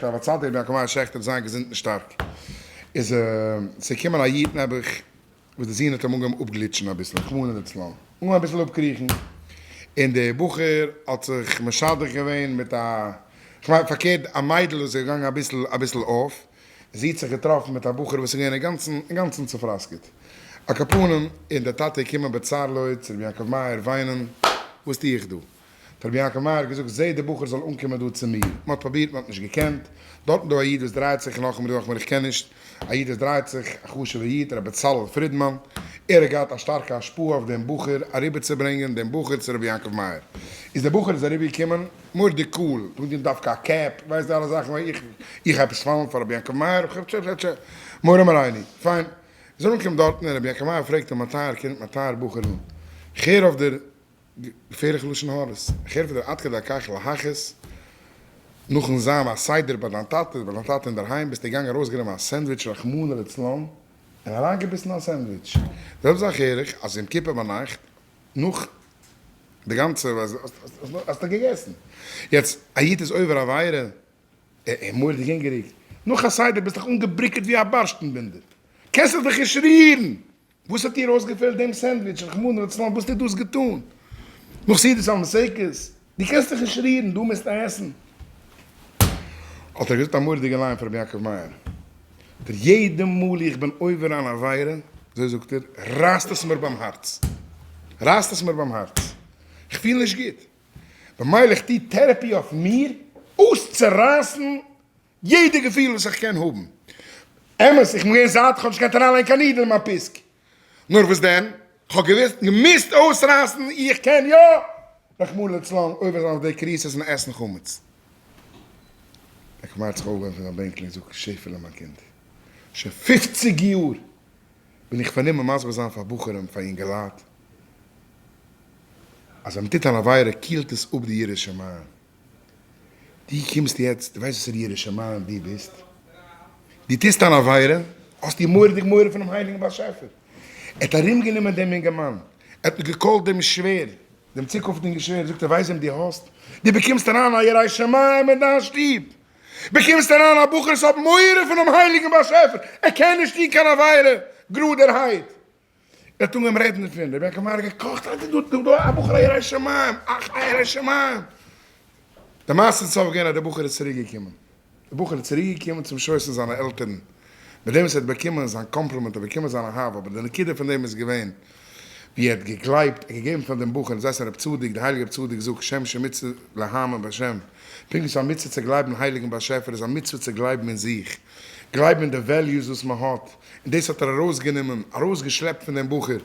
הרב הצדיק רבי יעקב מאיר שעכטער זיין געזונט און שטארק, איז ס'געקומען א איד נעבעך וואס די זון האט אים אנגעהויבן אפגליטשן אביסל, רחמנא לצלן, אנגעהויבן אביסל אפקריכן, און דער בחור האט זיך משדך געווען מיט א, כ'מיין פארקערט, א מיידל וואס איז געגאנגען אביסל אביסל off, זי האט זיך געטראפן מיט א בחור וואס איז געווען אינגאנצן אינגאנצן צופראסקעט. על כל פנים, און דער טאטע איז געקומען בצר לו צו רבי יעקב מאיר וויינען, וואס טו איך דא? האט רבי יעקב מאיר געזאגט, זע דער בחור זאל אנקומען דא צו מיר. מען האט פרובירט, מען האט נישט געקענט. דארטן דא א איד וואס דרייט זיך, נאכאמאל נאכאמאל, איך קען נישט, א איד וואס דרייט זיך, א חשוב'ער איד, רבי בצלאל פרידמאן, ער האט געהאט א שטארקע השפעה אויף דעם בחור, אריבערצוברענגען דעם בחור צו רבי יעקב מאיר. איז דער בחור איז אריבערגעקומען, מורא'דיג cool, אנגעטון דווקא א cap, ווייסט די אלע זאכן, איך איך עפעס פאלן פאר רבי יעקב מאיר, מורא מורינו, פיין. איז ער אנגעקומען דארטן און רבי יעקב מאיר פרעגט אים, מיין טייער קינד, מיין טייער בחור'ל, כ'הער אויף דיר געפערליך לשון הרע'ס, איך הער פון דיר עד כדי כך להכעיס, נאכן זיין א סדר ביי דיין טאטע, ביי דיין טאטע אינדערהיים ביסטו געגאנגען ארויסגענומען א סענדוויטש רחמנא לצלן, און אריינגעביסן א סענדוויטש. די זעלבע זאך הער איך אז יום כיפור ביינאכט נאך די גאנצע האסטו געגעסן. יעצט א איד איז עובר עבירה, ער איז מורא'דיג הונגעריג, נאך א סדר ביסט דאך אנגעבריקעט ווי א בארשטן בינדער, קענסט זיך דאך נישט רירן, וואס האט דיר אויסגעפעלט דעם סענדוויטש, רחמנא לצלן, וואס האסטו דאס געטאן? נאך סעודת המסכת, דו קענסט דיך נישט רירן, דו מוזט עסן. האט ער געזאגט א מורא'דיגע line פאר רבי יעקב מאיר, דער יעדע מאל איך בין עובר אן עבירה, אזוי זאגט ער, רייסט עס מיר ביים הארץ, רייסט עס מיר ביים הארץ, איך פיל נישט גוט, במילא איך טו therapy אויף מיר אויסצורייסן יעדע געפיל וואס איך קען האבן. אמת, איך בין געווען זאט, איך האב נישט געקענט אריינלייגן קיין needle אין מיין פיסק. נאר וואס דען? איך האב געוואוסט, געמוזט אויסרייסן, איך קען יא, רחמנא לצלן, עובר זיין אויף די כריתות און עסן חמץ. דער קמאי האט זיך אויפגעהויבן פון זיין בענקל און געזאגט, שעפעלע מיין קינד, שוין פופציג יאר בין איך פארנומען מסביר זיין פאר בחורים, פאר יונגעלייט, אז ווען מען טוט אן עבירה קילט עס אפ די יראת שמים. דו קומסט יעצט, דו ווייסט וואסערע ירא שמים דו ביסט? דו טוסט אן עבירה, האסטו מורא'דיג מורא פונעם הייליגן באשעפער. ער האט ארומגענומען דעם אינגערמאן, ער האט געקאלט דעם שווער, דעם צוקונפטיגן שווער, זאגט ער, ווייסט וועם דו האסט? דו באקומסט אריין א ירא שמים אין דיין שטוב, באקומסט אריין א בחור וואס האט מורא פונעם הייליגן באשעפער, ער קען נישט טון קיין עבירה גראדערהייט. ער האט אנגעהויבן רעדן דערפון, רבי יעקב מאיר האט געקאכט, אוי דא דא דא א בחור א ירא שמים, אך א ירא שמים. די מעשה איז סוף געווען אז דער בחור איז צוריק געקומען, דער בחור איז צוריק געקומען צום שויס פון זיינע עלטערן, מיט דעם וואס ער האט באקומען זיין קאמפלימענט, ער האט באקומען זיין אהבה, אבער די נקודה פון דעם איז געווען, ווי ער האט געגלייבט, ער האט געגעבן פאר דעם בחור, דאס הייסט רב צדוק, דער הייליגער רב צדוק זאגט, שם שמצוה להאמין בהשם, פונקט ווי ס'איז א מצוה צו גלייבן אין הייליגן באשעפער, איז א מצוה צו גלייבן אין זיך, גלייבן אין די values וואס מען האט, און דאס האט ער ארויסגענומען, ארויסגעשלעפט פון דעם בחור.